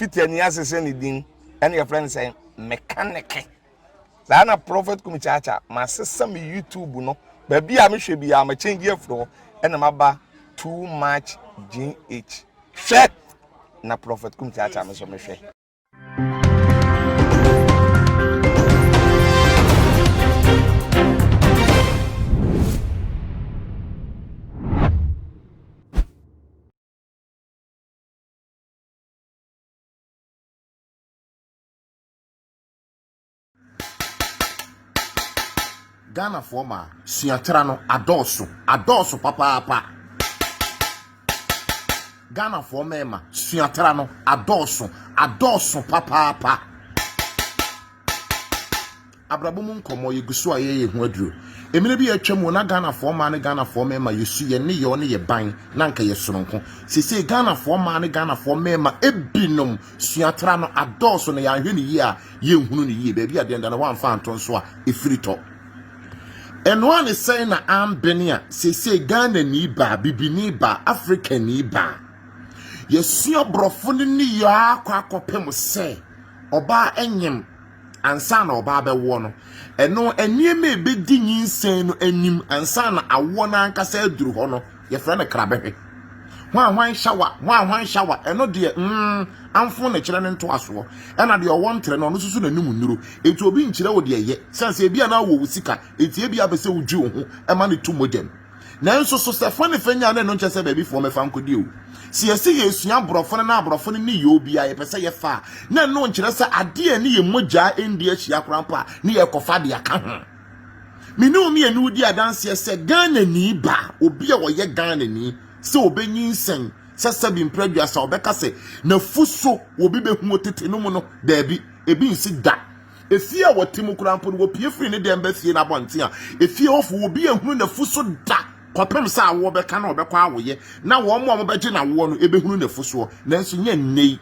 Fitani asesa ne din ɛna yɛfrɛ no sɛ mekaneke. Saa na Prophet Kumi Kyaakyaa masesa me YouTube no baabi a mehwɛ biara ma change afiri hɔ ɛna maba too much GH. Hwɛ na Prophet Kumi Kyaakyaa me nso mehwɛ. Ghanafoɔ maa suatra no adɔɔso, adɔɔso papaapa. Ghanafoɔ mmarima suatra no adɔɔso, adɔɔso papaapa. Abrabɔ mu nkɔmmɔ, yɛgu so a yɛyɛ ho aduro. Mmerɛ bi a atwa mu na Ghanafoɔ mmaa ne Ghanafoɔ mmarima yɛsu, yɛn nneyɔɔ ne yɛ ban na anka yɛ sononko. Seesei Ghanafoɔ mmaa ne Ghanafoɔ mmarima ebinom suatra no adɔɔso na yɛanhwɛ no yie a yɛnhunu no yie. Baabi a deɛ da no woamfa anto nso a ɛfiri tɔ. Ɛno a ne sɛn na ambene a seesei Ghanani baa, bibini baa, Afrikani baa. Yɛsua borɔfo no nneyɔɔ akɔ akɔpem sɛ ɔbaa nyem ansa na ɔba abɛwoɔ no, ɛno nneɛma a ɛbɛdi nyinsɛn no anim ansa na awoɔ no ankasa aduru hɔ no, yɛfrɛ no krabɛhwɛ. Hwan hwan shawa, hwan hwan shawa, ɛno deɛ mm, amfo na kyerɛ ne ntoasoɔ. Ɛna deɛ ɔwɔ ntrɛ no, ɔno nso so n'anim nnuro. Enti obi nkyerɛ wo deɛ yɛ, sɛn sɛ ebi a na wɔ wo sika, enti ebi a pɛ sɛ wodwi wo ho ɛma no to mogya mu. Nanso so sɛ fa ne fa nya no ɛno nkyɛ sɛ baabi foɔ mɛfa nkɔdi o. Sɛ yɛse yɛresua aborɔfo no na aborɔfo no ne yɛ obi a yɛpɛ sɛ yɛfa a, na ɛno nkyerɛ sɛ adeɛ a ɛne yɛn mogyaa ɛndi ahyia koraa mpo a ne yɛrekɔfa de aka ho. Me ne wo mmienu di adanseɛ sɛ Ghanani ba, obi a ɔyɛ Ghanani, sɛ ɔbɛnyinsɛn sɛ sɛbi mprɛ aduasa ɔbɛka sɛ n'afu so obi bɛhu otete no mu no, daabi, ebi nsi da. Efie a wɔte mu koraa mpo no, wɔpue firi ne dɛm ba fie no abɔnten a, efie hɔfo obi anhunu n'afu so da kɔpem sɛ awoɔ bɛka na ɔbɛkɔ awoyɛ, na wɔn a wɔbɛgye n'awoɔ no bɛhunu n'afu soɔ. Nanso nyɛ nnɛ yi.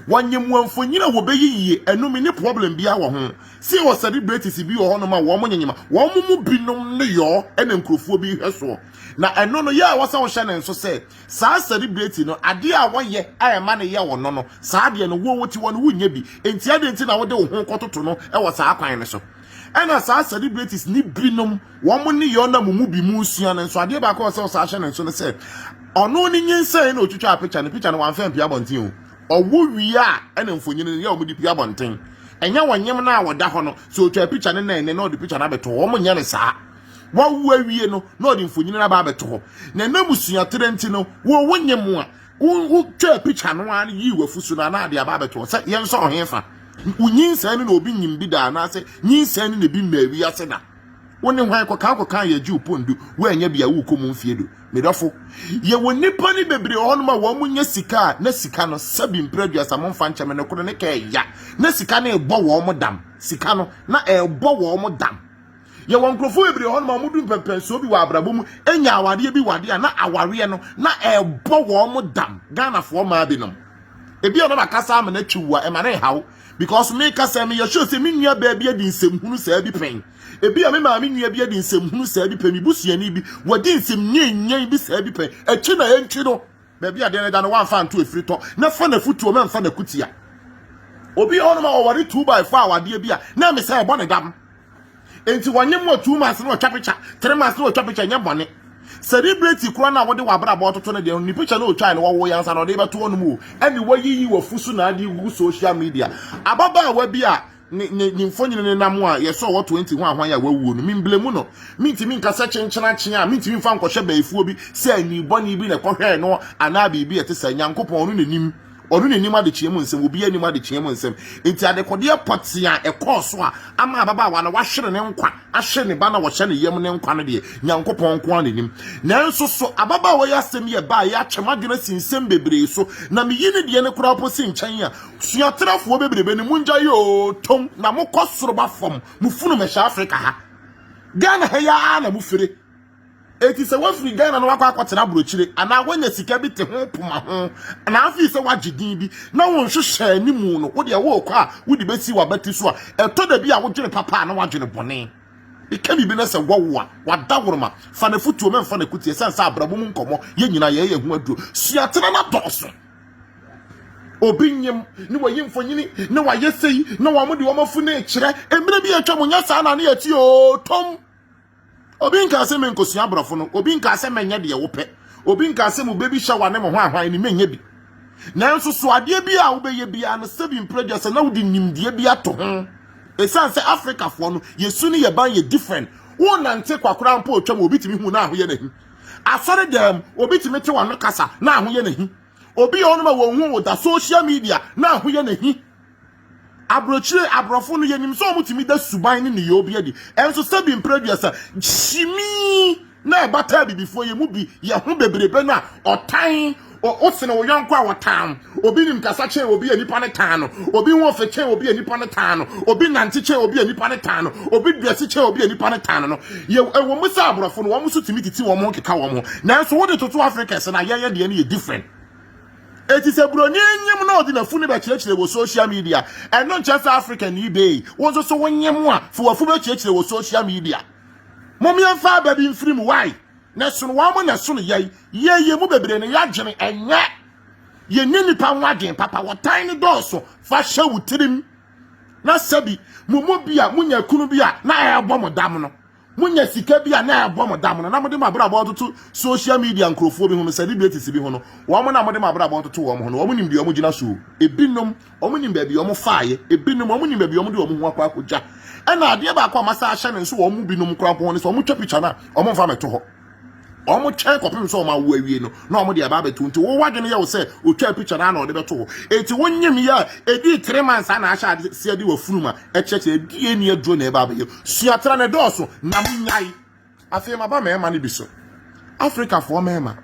Wɔnyem wɔn mfonyin a wɔbɛyiyie, ɛno menni problem biara wɔ ho. Se wɔ celebrities bi wɔ hɔnom a wɔn nyenyem a, wɔn mu binom nneyɔɔ na nkurofoɔ bi rehwɛ soɔ. Na ɛno no, yɛ a ɛwɔ sɛ wohyɛ no nso sɛ, Saa celebrity no, adeɛ a wɔyɛ a ɛma no yɛ ɔno no, saa adeɛ no, wo wote hɔ no, wonyɛ bi. Enti adɛn nti na wode wo ho kɔtoto no wɔ saa kwan no so? Ɛna saa celebrities no binom, wɔn nneyɔɔ no a mo mu bi musua no nso, adeɛ baako a ɛwɔ sɛ wosan hyɛ no nso ne sɛ, ɔno ne nyinsɛn na ɔtwitwaa picture no, picture no wamfa ampue abɔnten o. Ɔwo wie a ɛna mfonyin no yɛ wɔn de pue abɔnten. Ɛnyɛ wɔnyem no a wɔda hɔ no, sɛ ɔtwaa picture no na ɛnɛ na ɔde picture no abɛto hɔ, wɔn nyɛ no saa. Wawu awie no, na ɔde mfonini no aba abɛto hɔ. Na ɛnam suaterɛ nti no, wo wo nye mo a, wo wotwaa pikya no ara yii w'afu so no anaa de aba abɛto hɔ sɛ yɛnsɔ ɔhe fa. Wo nyinsɛn no na obi nyim bi da anaasɛ nyinsɛn no na ebi mmaa wiase da. Wo ne hwan kɔka kɔka yɛ gye wo pondu, woannya bi a worekɔ mu mfie du. Me dɔfo, yɛwɔ nnipa no bebree wɔ hɔnom a wɔn nya sika a na sika no sɛbi mpere aduasa momfa nkyɛ me nokore ne ka ɛya na sika no ɛbɔ wɔn dam. Sika no na ɛbɔ wɔn dam. Yɛwɔ nkurɔfoɔ bebree hɔ nom a wɔdu mpɛmpɛnsoɔ bi wɔ abrabɔ mu nya awareɛ bi wadeɛ a na awareɛ no na ɛbɔ wɔn dam. Ghanafoɔ mmaa binom. Ebi a na makasa ama no atwi wo a ɛma no nhaw because meka sɛ meyɛ sure sɛ me nua baa bi adi nsɛmhunu saa bi pɛn. Ebi a me maame nua bi adi nsɛmhunu saa bi pɛn, me busuani bi wadi nsɛm nyenyen bi saa bi pɛn. Akyi na ɛntwi no. Baabi a adeɛ no da no woamfa anto efiri tɔ na fa n'afutuo mɛmfa n'akutia. Obi wɔ hɔnom a ɔware 2 by 4 awadeɛ bi a na ɛme sɛ ɛbɔ ne dam. Enti wɔnye mo 2 months na wɔtwa picture, 3 months na wɔtwa picture nyɛ bɔne. Celebrity koraa no a wode w'abrabɔ ɔtoto no deɛ ne picture no ɔtwae no wɔwoo yɛn ansa na ɔde bɛto hɔnom o. Ɛne wayiyi w'afu so na ade gugu social media. Ababaawa bi a ne ne ne mfonini nenam a yɛsɛ ɔwɔ 20 ho ahwan a wawuo no, memblemu no. Mentumi nka sɛ kyenkyena kye a mentumi mfa nkɔhyɛ bayifoɔ bi sɛ ani bɔne bi na ɛkɔhwɛɛ no anaa biribi a ɛte saa. Nyankopɔn ɔno n'anim. Ɔno na nim adekyeɛ mu nsɛm, obiara nnim adekyeɛ mu nsɛm. Enti adekodeɛ pɔtee a ɛkɔɔ so a ama ababaawa no wahwere ne nkwa, ahwere ne ba no a wɔhyɛ ne yam ne nkwa no deɛ, Nyankopɔn nko ara na nim. Nanso so ababaawa yi asɛm yi a ɛbaeɛ yi atwe m'adwene asi nsɛm bebree so, na meyi ne deɛ no koraa mpo si nkyɛn a, suatrafoɔ bebrebe no, mongyae oo, tom, na mokɔ soro ba fam, mo funu mmɛhyɛ Afrika ha. Ghana ha yi ara na mofire. Enti sɛ woafiri Ghana na woakɔ akɔtena aburokyire anaa woanya sika bi te ho poma ho na afei sɛ woagye din bi na wonhwehwɛ animu no, wo deɛ worekɔ a wode bɛsi w'abati so a, ɛtɔ da bi a wodwene papa a na woadwene bɔne. Meka biribi na sɛ wɔwo a, wadaworoma, fa n'afotuo mɛmfa n'akutie ɛsiane sɛ abrabɔ mu nkɔmmɔ yɛn nyinaa yɛyɛ yɛn ho aduro. Suatena no adɔɔso. Obi nyem ne wayi mfonyini ne wayɛ sei na wɔn de wɔn afu ne kyerɛ. Mmerɛ bi atwa mu nyɛ saa na ne yɛte oo tom. Obi nkaa sɛ menkosua aborɔfo no, obi nkaa sɛ menyɛ deɛ wopɛ, obi nkaa sɛ mo baby shower ne mo ho ahwan ne menyɛ bi. Nanso so adeɛ bi a wobɛyɛ biara no sɛbi mprɛdua sɛ na wode nimdeɛ bi ato ho. Ɛsiane sɛ Afrikafoɔ no yɛsu ne yɛban yɛ different. Wonante kwakora mpo otwam obi tumi hu na ahoyɛ n'ahi. Asɔre dɛm obi tumi te wano kasa na ahoyɛ n'ahi. Obi yɛ ɔnom a wɔnhu wo da social media na ahoyɛ n'ahi. Aburokyire aborɔfo no yɛnim sɛ wɔtumi da suban ne nneyɛɛ bi adi. Ɛnso sɛbi mprɛ aduasa gyimii na ɛbata abibifoɔ yɛ mu bi yɛ ho bebrebe no a ɔtan wosene wo yɔnko a wɔtan obi nim kasa kyɛn obi a nipa no tan no obi ho ɔfɛ kyɛn obi a nipa no tan no obi nante kyɛn obi a nipa no tan no obi drɛse kyɛn obi a nipa no tan no no yɛ ɛwɔ mu sɛ aborɔfo no wɔn nso tumi titi wɔn ho keka wɔn ho nanso wode toto Africa sɛ na yɛyɛ deɛ no yɛ different. Eti sɛ buroni nyem na ɔde n'afu no bɛkyerɛkyerɛ wɔ social media, ɛno nkyerɛ sɛ African ni bee. Wo nso so wonyem a, fa w'afu bɛkyerɛkyerɛ wɔ social media. Mom yɛmfa aba bi mfiri mu, why? Na ɛsono wɔn na ɛsono yɛn. Yɛn yɛn mu bebree no yɛadwene ɛnyɛ. Yɛnni nipa ho adwene papa, wɔtan no dɔɔso. Fa hyɛ wo tirim. Na sɛbi, mo mu bi a monya kunu bi a na ɛrebɔ mo dam no, Monya sika bi a na ɛbɔ mo dam no, na mode mo abrabɔ toto social media nkurɔfoɔ bi ho no, celebrities bi ho no, wɔn na mode mo abrabɔ toto wɔn ho no, wɔn nim deɛ wɔn gyina so o. Ebinom, wɔn nim baabi wɔn faeɛ, ebinom, wɔn nim baabi wɔn de wɔn ho akɔ akɔgya. Ɛna adeɛ baako a masa ahyɛ ne nso wɔn mu binom koraa mpo ho ne sɛ wɔn twa picture no a, wɔn mfa mɛto hɔ. Wɔn twɛn kɔpem sɛ wɔn awo awie no na wɔn de aba abɛto nti wo wadwene yɛ wo sɛ otwa picture no na ɔde bɛto hɔ. Eti wo nyem yɛ a edi 3 months a na ahyɛ ade seɛ de wafunu ma ɛkyerɛkyerɛ edi eni aduro na ɛba abɛyɛ. Suatra na ɛdɔɔso na mo nyae. Afei maba mmarima no bi so. Afrikafoɔ mmarima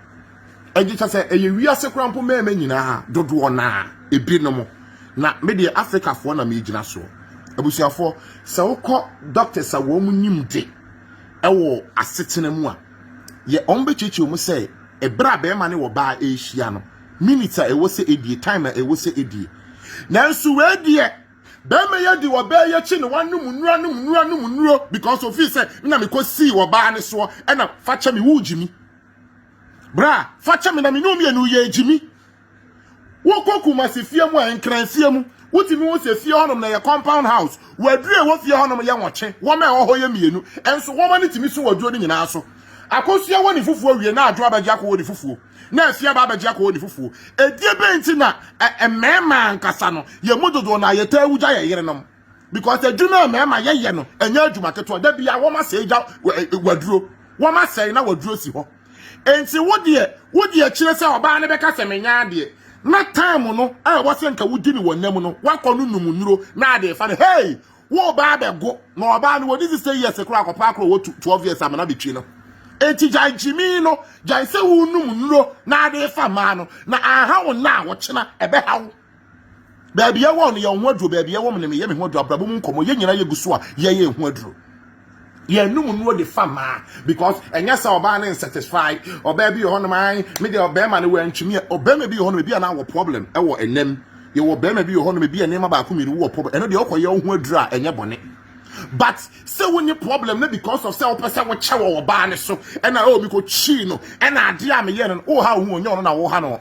ɛgye kyɛ sɛ ɛyɛ wiase koraa mpo mmarima nyinaa dodoɔ naa ebinom na me deɛ Afrikafoɔ na megyina soɔ. Abusuafoɔ sɛ wokɔ doctors a wɔn nim de wɔ asetena mu a, yɛ wɔn bɛkyerɛkyerɛ mu sɛ ɛberɛ a bɛrima ne ɔbaa ɛrehyia no, minutes a ɛwɔ sɛ ɛdie, time a ɛwɔ sɛ ɛdie. Nanso wei deɛ, bɛrima yi adi ɔbaa yi akyi na wanom nnuro anom nnuro anom nnuro because ofii sɛ na mekɔ sii ɔbaa ne soɔ ɛna fa kyɛ me wo gyimi. Bra, fa kyɛ me na me ne mmienu yɛ gyimi. Wokɔ Kumasi fie mu a, Nkran fie mu, wotumi hu sɛ fie hɔnom no yɛ compound house. Waduro a ɛwɔ fie hɔnom yɛ nwɔtwe, wɔn a ɛwɔ hɔ yɛ mmienu. Nso wɔn ani tumi so waduro no nyinaa so. Akosua wɔ ne fufuo wie na Adwo abɛgye akɔwɔ ne fufuo, na Afie aba abɛgye akɔwɔ ne fufuo. Ɛdeɛ bɛn nti na mmarima ankasa no, yɛn mu dodoɔ no ara yɛtaa wugya yɛn yerenom? Because adwuma a mmarima yɛyɛ no, ɛnyɛ adwuma ketewa. Da biara wɔn asɛe gya waduro, wɔn asɛe na waduro si hɔ. Enti wo deɛ, wodi akyire sɛ ɔbaa no bɛka sɛ menyɛ adeɛ, na time no a ɛwɔ sɛ nka wodi no wɔ nna mu no, woakɔ no num nnuro na ade fa no, hey! Wo baa bɛgo, na ɔbaa no wɔdi 60 years koraa akɔpa akoro wɔ 12 years amena bɛtwi no. Enti gyae gyimi no, gyae sɛ wonum nnuro na ade fa mmaa no, na anha wo nna a wɔkyena ɛbɛha wo. Baabi ɛwɔ no yɛ ho aduro, baabi ɛwɔ me no meyɛ me ho aduro, abrabɔ mu nkɔmmɔ, yɛn nyinaa yɛgu so a yɛyɛ ho aduro. Yɛnum nnuro de fa mmaa because ɛnyɛ sɛ ɔbaa no nsatisfy. Ɔbaa bi wɔ hɔnom ae me deɛ ɔbɛrima no wantumi a ɔbɛrima bi wɔ hɔnom ebi a na wɔ problem ɛwɔ ɛnam. Yɛwɔ bɛrima bi wɔ hɔnom ebi a nneɛma baako mmienu wɔ problem ɛno deɛ ɔkɔyɛ wo ho aduro a ɛnyɛ bɔne. But sɛ wonni problem no because of sɛ wopɛ sɛ wokyɛ wɔ ɔbaa no so ɛna oh mekɔ kyii no ɛna adeɛ a meyɛ no no woha wo ho onyɛ ɔno na woha no.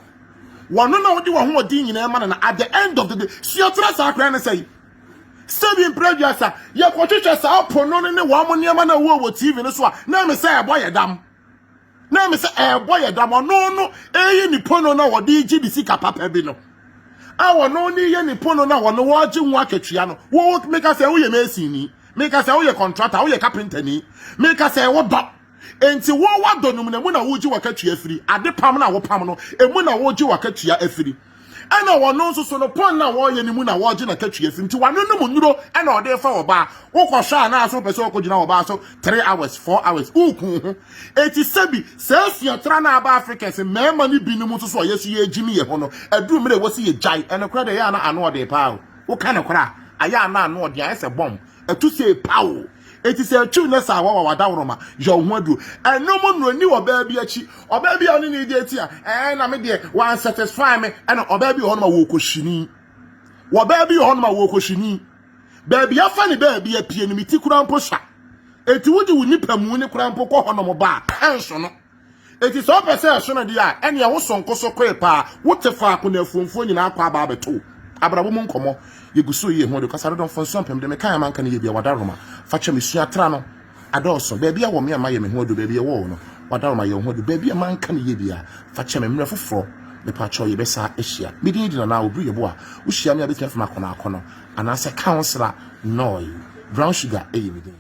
Wɔno na wode w'ahoɔden nyinaa ma no na at the end of the day suakyerɛ saa koraa ne sɛ Sɛbi mprɛ aduasa, yɛkɔhwehwɛ saa po no ne wɔn nneɛma no a ɛwɔ wɔ TV no so a, na ɛme sɛ ɛbɔ yɛ dam. Na ɛme sɛ ɛbɔ yɛ dam. Ɔno no ɛyɛ ne pono no a wɔde gye ne sika papa bi no. A ɔno ne yɛ ne pono no a wɔno wɔgye ho akatua no. Wo meka sɛ woyɛ masonni, meka sɛ woyɛ contractor, woyɛ carpenter ni, meka sɛ wodɔ. Enti wo w'adɔ no mu na emu na wogye w'akatua firi, ade pam no a wopam no, emu na wogye w'akatua afiri. Ɛna ɔno nso so no, pɔn no a wɔreyɛ no mu na wɔregye n'akatua firi. Nti wanonom nnuro ɛna ɔde fa ɔbaa. Wokɔhwɛ a na aso wopɛ sɛ wokɔgyina ɔbaa so 3 hours, 4 hours, woku wo ho. Enti sɛbi, saa suatra no a aba Africans mmarima no binom nso so a yɛso yɛgyimi yɛ ho no, aduru mmerɛ a ɛwɔ sɛ yɛgyae. Ɛnokorɛ deɛ ɛyɛ a na ano ɔden paa o. Woka nokorɛ a, ayɛ a na ano ɔden, ayɛ sɛ bomb. Ɛto sei paw. Enti sɛ ɛtwiw na sɛ awawa w'adaworoma, yɛ wo ho aduro. Ɛno mu no, nni ɔbaa bi akyi. Ɔbaa bi a ɔne ne date a, ɛɛ na me deɛ, wansatisfy me. Ɛna ɔbaa bi wɔ hɔnom a wɔkɔhyini. Ɔbaa bi wɔ hɔnom a wɔkɔhyini. Baabi afa ne baabi apue no, me ti koraa mpo sua. Enti wode wo nipa mu ne koraa mpo kɔ hɔnom ba a, ɛnso no. Enti sɛ wopɛ sɛ ɛsono deɛ a, ɛnneɛ wo sonko so koe paa. Wote faako na afuomfoɔ nyinaa kɔ aba abɛto wo. Abrabɔ mu nkɔmmɔ, Yɛgu so reyɛ ho ade. Kasa dodo, mfomsoɔ mpem de, mekae a manka no yie biara, Wadaroma, fa kyɛ me. Sua tra no, adɔɔso. Baabi a wɔ me a mayɛ me ho adu, baabi a ɛwɔ wo no, Wadaroma, yɛ wo ho adu. Baabi a manka no yie biara, fa kyɛ me. Mmerɛ foforɔ, mepakyɛw, yɛbɛsan ahyia. Me din de Nana Obiri Yeboah. Wohyia me a, bɛtumi afrɛ me Akɔnɔakɔnɔ anaasɛ Councillor Noi. Brown Sugar yɛ me din.